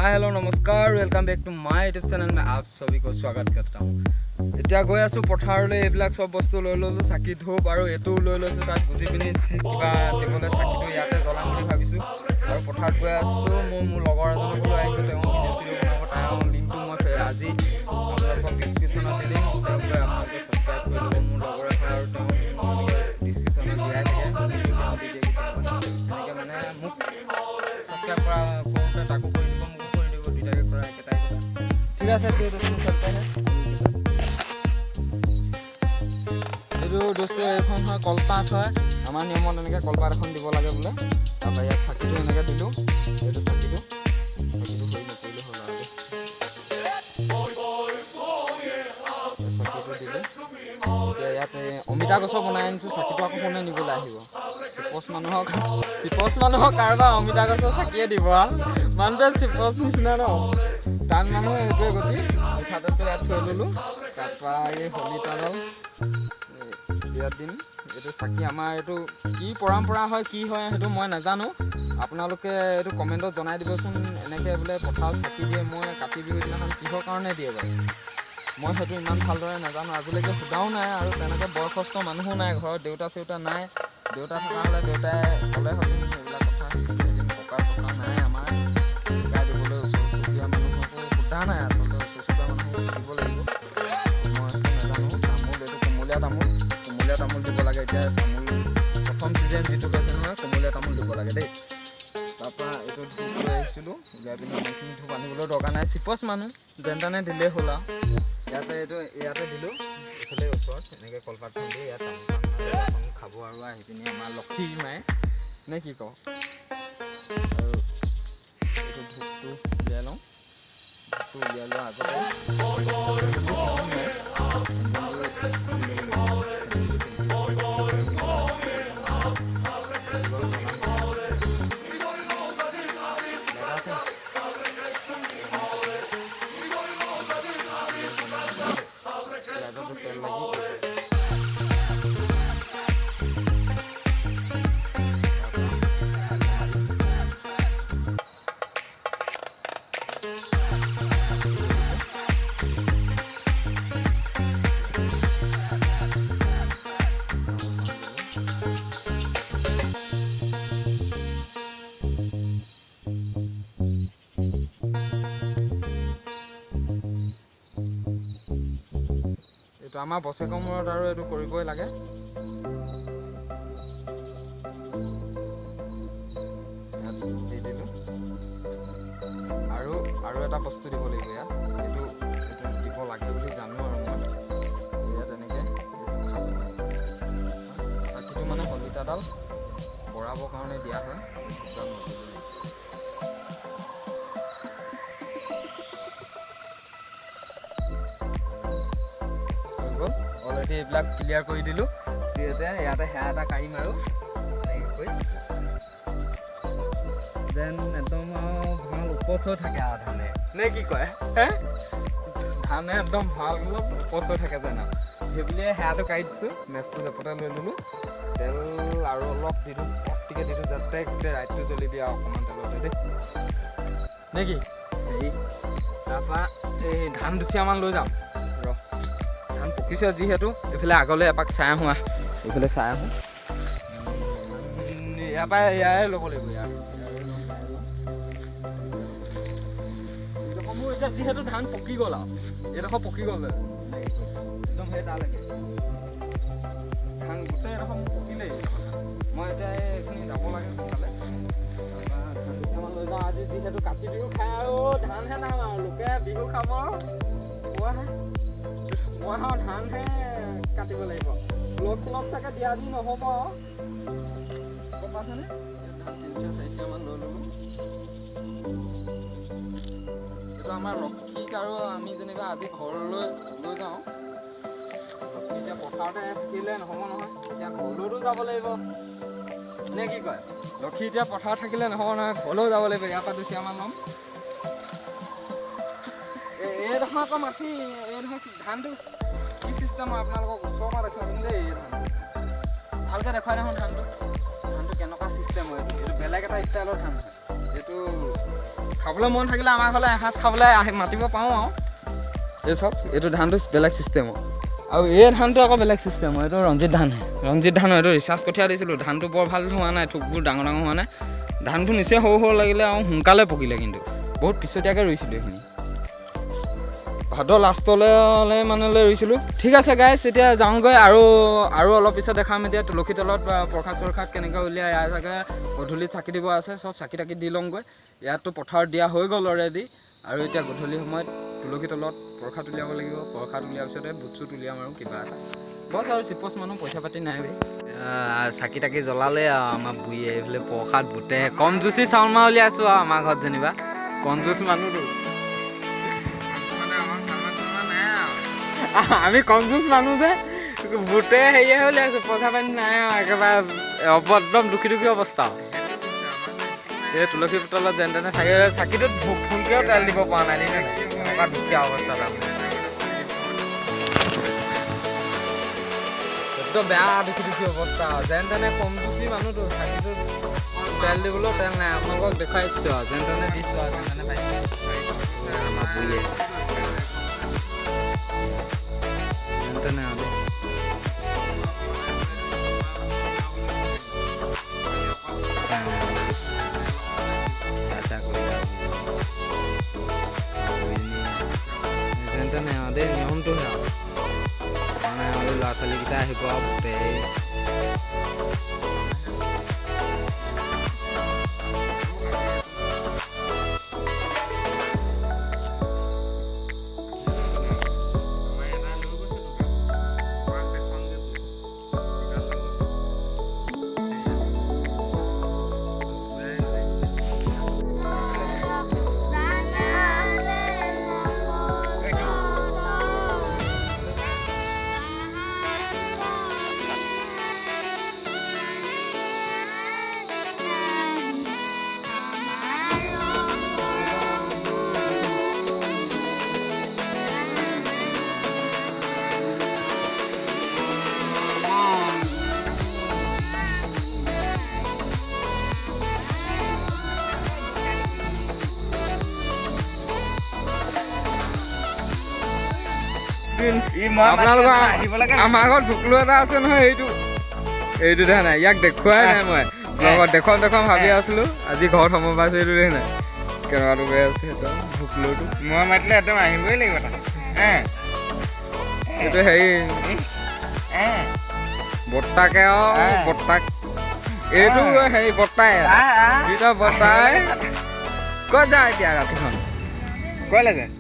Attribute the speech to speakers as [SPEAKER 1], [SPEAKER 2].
[SPEAKER 1] Hi hello नमस्कार, welcome back to my YouTube channel में आप सभी को स्वागत करता हूँ। এতিয়া গৈ আছো পথাৰলৈ। এইবিলাক চব বস্তু লৈ ল'লোঁ, চাকি ধূপ আৰু এইটোও লৈ লৈছোঁ। তাত গুজি পিনি কিবা দিবলৈ চাকিটো ইয়াতে জ্বলাম বুলি ভাবিছোঁ আৰু পথাৰত গৈ আছোঁ। মই মোৰ লগৰ এজনকো লৈ আহিছোঁ, তেওঁ ভিডিঅ' চিডিঅ' বনাব। তেওঁৰ লিংকটো মই আজি আপোনালোকক ডিছক্ৰিপশ্যনত দি দিম। তেওঁক গৈ আপোনালোকে ছাবস্ক্ৰাইব কৰি ল'ব। মোৰ লগৰ হয় আৰু তেওঁ ডিছক্ৰিপশ্যনত দিয়াই থাকে, তেওঁ দি দিয়ে কেতিয়াবা। সেনেকৈ মানে মোক ছাবস্ক্ৰাইব কৰা কৰোঁতে তাকো কৰি দিব, মোকো কৰি দিব, দুইটাকে কৰা একেটাই কথা। ঠিক আছে, তো দোস্ত, চলতে हैं। এইটো দোস্ত, এইখন হয় কলপাত হয়। আমাৰ নিয়মত এনেকৈ কলপাত এখন দিব লাগে বোলে। তাৰপৰা ইয়াত চাকিটো এনেকৈ দিলোঁ। এইটো চাকিটো চাকিটো হৈ নপৰিলে হ'ল আৰু দেই। চাকিটো দিলোঁ। এতিয়া ইয়াত এই অমিতা গছৰ বনাই আনিছোঁ চাকিটো। আকৌ কোনে নিবলৈ আহিব? চিপচ মানুহক, চিপচ মানুহক কাৰোবাৰ অমিতা গছৰ চাকিয়ে দিব আৰু মানুহটোৱে চিপচ নিচিনা ন, টান মানুহ, সেইটোৱে গতি। মিঠাতেলটো ইয়াত থৈ ল'লোঁ। তাৰপৰা এই শলিতাডাল ইয়াত দিম। এইটো চাকি আমাৰ এইটো কি পৰম্পৰা হয়, কি হয় সেইটো মই নাজানো। আপোনালোকে এইটো কমেণ্টত জনাই দিবচোন। এনেকৈ বোলে পথাৰত চাকি দিয়ে, মই কাতি বিহুৰ দিনাখন কিহৰ কাৰণে দিয়ে বাৰু, মই সেইটো ইমান ভালদৰে নাজানো। আজিলৈকে সোধাও নাই আৰু তেনেকৈ বয়সস্থ মানুহো নাই ঘৰত, দেউতা চেউতা নাই। দেউতা থকা হ'লে দেউতাই ক'লে হেঁতেন সেইবিলাক কথা। এদিন ককা চকা নাই আমাৰ শিকাই দিবলৈ। ওচৰ চুবুৰীয়া মানুহকো সোধা নাই। আচলতে ওচৰ চুবুৰীয়া মানুহকো সুধিব লাগিব। মই সেইটো নাজানো। তামোল, এইটো কুমলীয়া তামোল, কুমলীয়া তামোল দিব লাগে। এতিয়া তামোল প্ৰথম ছিজন যিটো হৈছে নহয়, কুমলীয়া তামোল দিব লাগে দেই। তাৰপৰা এইটো ধূপ লৈ আহিছিলোঁ উলিয়াই পিনি। ইমানখিনি ধূপ আনিবলৈ দৰকাৰ নাই, চিপচ মানুহ, যেন তেনে দিলেই হ'ল আৰু। ইয়াতে এইটো ইয়াতে দিলোঁ। এইফালে ওচৰত এনেকৈ কলপাতখন দি ইয়াত তামোল পাণ খাব আৰু আহি পিনি আমাৰ লক্ষী মায়ে, নে কি কওঁ? আৰু এইটো ধূপটো উলিয়াই লওঁ। ধূপটো উলিয়াই লোৱাৰ আগতে চেন্দুৰটো দি ল'ব লাগিব। চেন্দুৰটো লগাইছে। লাইটৰটো তেল লাগি। এইটো আমাৰ বছেকৰ মূৰত আৰু এইটো কৰিবই লাগে। ইয়াত দি দিলোঁ। আৰু আৰু এটা বস্তু দিব লাগিব ইয়াত। এইটো এইটো দিব লাগে বুলি জানো আৰু মই। ইয়াত এনেকৈ চাকিটো মানে শলিতাডাল বৰাবৰ কাৰণে দিয়া হয়। ধূপডাল নজ্বলিলে হৈ গ'ল। অলৰেডি এইবিলাক ক্লিয়াৰ কৰি দিলোঁ। ইয়াতে ইয়াতে সেৱা এটা কাঢ়িম আৰু এনেকৈ কৰি যেন একদম আৰু ভঁৰাল উপচ হৈ থাকে আৰু ধানে, নে কি কয় হে? ধানে একদম ভঁৰাল উপচ হৈ থাকে যেন আৰু সেইবুলিয়ে সেৱাটো কাঢ়ি দিছোঁ। মেচটো জেপতে লৈ ল'লোঁ। তেল আৰু অলপ দি দিওঁ, পটটিকে দি দিওঁ যাতে গোটেই ৰাইটটো জ্বলিবি আৰু অকণমান তেলতে দেই, নে কি? হেৰি, তাৰপৰা এই ধান দুচিয়ামান লৈ যাম ৰ। ধান পকিছে যিহেতু, এইফালে আগলৈ এপাক চাই আহোঁ। আহ, এইফালে চাই আহোঁ। ইয়াৰ পৰা ইয়াৰে ল'ব লাগিব। ইয়াৰ এইডোখৰ মোৰ এতিয়া যিহেতু ধান পকি গ'ল আৰু এইডোখৰ পকি গ'ল একদম, সেই তালৈকে ধান গোটেই এইডোখৰ মোৰ পকিলেই এইডোখৰ ধান। মই এতিয়া এইখিনি যাব লাগে সোনকালে। তাৰপৰা ধান দুচিয়ামান লৈ যাওঁ। আজি যিহেতু কাতি বিহু খাই আৰু ধানহে নাম আৰু লোকে বিহু খাব, মই মই আৰু ধানহে কাটিব লাগিব। ব্লগ চলগ চাগে দিয়া দি নহ'ব আৰু, গম পাইছেনে? ধান 3 চিয়া 4 চিয়ামান লৈ ল'লোঁ। এইটো আমাৰ লক্ষীক আৰু আমি যেনিবা আজি ঘৰলৈ লৈ যাওঁ। লক্ষী এতিয়া পথাৰতে থাকিলে নহ'ব নহয়, এতিয়া ঘৰলৈতো যাব লাগিব, নে কি কয়? লক্ষী এতিয়া পথাৰত থাকিলে নহ'ব নহয়, ঘৰলৈও যাব লাগিব। ইয়াৰ পৰা দুচিয়ামান ল'ম। এইডোখৰ আকৌ মাটি, এইডোখৰ ধানটো কি চিষ্টেম আপোনালোকক ওচৰৰ পৰা দেখুৱাই দিম দেই। এই ধানটো ভালকৈ দেখুৱাই দেখোন। ধানটো ধানটো কেনেকুৱা চিষ্টেম হয় এইটো? এইটো বেলেগ এটা ষ্টাইলৰ ধান হয়। এইটো খাবলৈ মন থাকিলে আমাৰ ঘৰলৈ এসাঁজ খাবলৈ আহি মাতিব পাৰোঁ আৰু। এই চাওক, এইটো ধানটো বেলেগ ছিষ্টেমৰ আৰু এই ধানটো আকৌ বেলেগ ছিষ্টেমৰ। এইটো ৰঞ্জিত ধানহে, ৰঞ্জিত ধানৰ এইটো ৰিচাৰ্জ কঠীয়া দিছিলোঁ। ধানটো বৰ ভাল হোৱা নাই, থোকবোৰ ডাঙৰ ডাঙৰ হোৱা নাই, ধানবোৰ নিচেই সৰু সৰু লাগিলে আৰু সোনকালে পকিলে, কিন্তু বহুত পিছতীয়াকৈ ৰুইছিলোঁ এইখিনি, ভাদ লাষ্টলৈ মানলৈ ৰুইছিলোঁ। ঠিক আছে গাইজ, এতিয়া যাওঁগৈ আৰু আৰু অলপ পিছত দেখাম এতিয়া তুলসী তলত প্ৰসাদ চৰসাদ কেনেকৈ উলিয়াই। ইয়াৰ চাগে গধূলিত চাকি দিব আছে, চব চাকি তাকি দি লওঁগৈ। ইয়াততো পথাৰত দিয়া হৈ গ'ল অলৰেডি, আৰু এতিয়া গধূলি সময়ত তুলসী তলত প্ৰসাদ উলিয়াব লাগিব। প্ৰসাদ উলিয়াৰ পিছতে বুট চুট উলিয়াম আৰু কিবা এটা বছ। আৰু চিপছ মানুহ, পইচা পাতি নাই বে। চাকি তাকি জ্বলালে আৰু আমাৰ বুঢ়ীয়ে এইফালে প্ৰসাদ বুটে। কমজুচি চাউল মাহ উলিয়াইছোঁ আৰু আমাৰ ঘৰত যেনিবা কনজুচ মানুহটো, আমি কনজুচ মানুহ যে বুটে হেৰিয়ে উলিয়াইছোঁ, পইচা পাতি নাই আৰু একেবাৰে একদম দুখী দুখী অৱস্থা। এই তুলসী তলত যেন তেনে চাকি চাকিটোত ফুলকেও তেল দিব পৰা নাই, এনেকুৱা দুখীয়া অৱস্থা তাৰমানে, একদম বেয়া দুখী দুখী অৱস্থা। যেন তেনে কমজুচি মানুহটো, চাকিটোত তেল দিবলৈও তেল নাই। আপোনালোকক দেখুৱাই দিছোঁ আৰু যেন তেনে দিছোঁ আৰু যেন তেনে পাইছোঁ আমাৰ বুঢ়ীয়ে যেন তেনে আৰু। যেন তেনে আৰু দেই, নিয়মটোহে আৰু মানে আৰু ল'ৰা ছোৱালীকেইটা আহিব আৰু গোটেই। আপোনালোকৰ আমাৰ ঘৰত ভুকলু এটা আছে নহয়, এইটো এইটো দেখা নাই, ইয়াক দেখুৱাই নাই মই ব্লগত, দেখুৱাম দেখুৱাম ভাবি আছিলোঁ, আজি ঘৰত সময় পাইছোঁ। এইটো দেখা নাই কেনেকুৱাটো গৈ আছে, সেইটো ভুকলুটো
[SPEAKER 2] মই মাতিলে একদম আহিবই লাগিব।
[SPEAKER 1] এইটো হেৰি বৰ্তাকে আৰু বৰ্তাক, এইটো হেৰি বৰ্তাই, দুইটা বৰ্তাই। ক'ত যা এতিয়া ৰাতিখন?
[SPEAKER 2] ক'লৈ যায়?